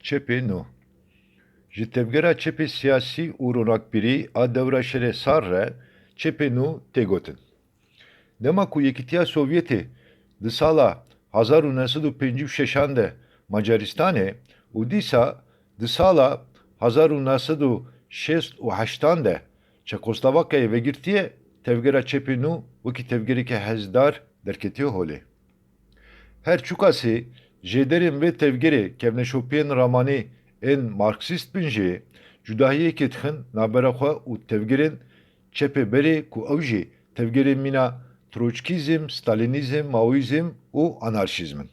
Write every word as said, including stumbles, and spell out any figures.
Çepê nû. Ji tevgera çepê siyasî û ronakbîrî a dewra şerê sar re çepê nû tê gotin. Dema ku Yekîtiya Sovyetê di sala hezar û neh sed û pêncî û şeşan de Macaristanê û dîsa di sala hezar û neh sed û şêst û heştan de Çekoslovakyayê vegirtiye, tevgera çepê nû wekî tevgereke hêzdar derketiye holê. Her çiqasî jêderên vê tevgerê kevneşopiyên ramanî ên marksîst bin jî, cudahiyekê dixin navbera xwe û tevgerên çepê berê ku ew jî tevgerên mîna troçkîzm, stalînîzm, maoîzm û anarşîzm in.